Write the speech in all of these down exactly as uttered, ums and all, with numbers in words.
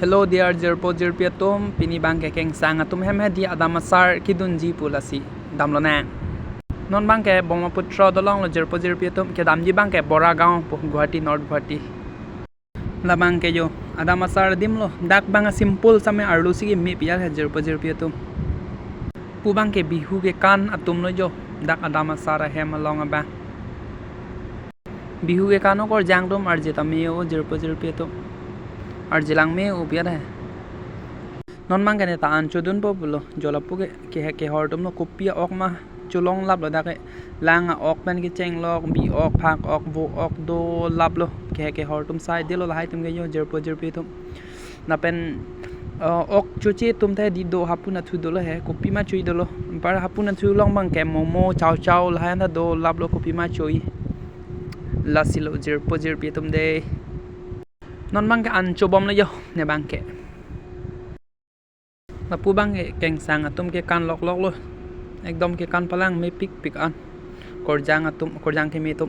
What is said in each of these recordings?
Hello dear jirpo jirpi atum, pini abangke Kengsang atum hem hedi adam asar kedunji pu lasi damlonang. Non abangke Brahmaputra dolonglo jirpo jirpi atum, kedamji abangke Boragaon pu, Guwahati, North Guwahati. La abangke jo, adam asar adim lo, dak abang simple same arlo si keme pi ya jirpo jirpi atum. Pu abangke Bihu kekan atum lo jo, dak adam asar ahem along abang. Bihu kekan okorjang atum arje tame o jirpo jirpi atum. Arje langme o pi ya he. Non abangke ne ta an chodunpo pulo, jo lapu ke, ke, kehor atum lo, kopi a-ok ma cholong laplo dak ke. Lang a-ok pen kecheng lok, bi ok, phak ok, vo ok do laplo. Ke, kehor atum sai dilo lahai atum ke jo jirpo jirpi atum. Lapen, uh, ok choche atum ta hedi do, hapu nathu dolo he, kopi ma cho-i dolo. Anpar hapu nathu along abangke momo, chow chow lahai an ta do laplo, kopi ma cho-i. Lasi lo jirpo jirpi atum de. Non abangke an chobomlo jo, ne abangke. Lapu abangke Kengsang atum kekan loklok lo. Ekdom kekan palang mepik pik an. Korjang atum, korjang keme atum.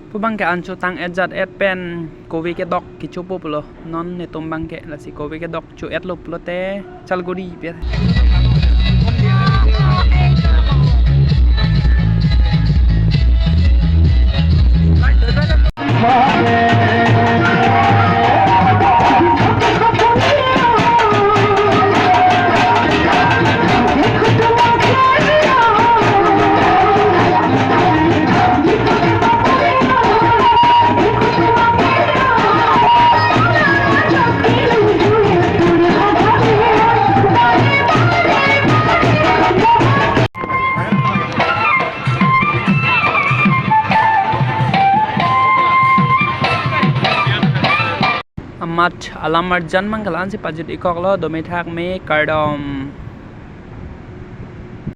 Pu abangke an chotang et jat et pen kove kedok kechopo pulo. Non netum abangke lasi kove kedok cho-etlo pulote chalguri pi ya. Amat alam arjan abangke la-an si pajut-ikoklo, dome thak me kardom.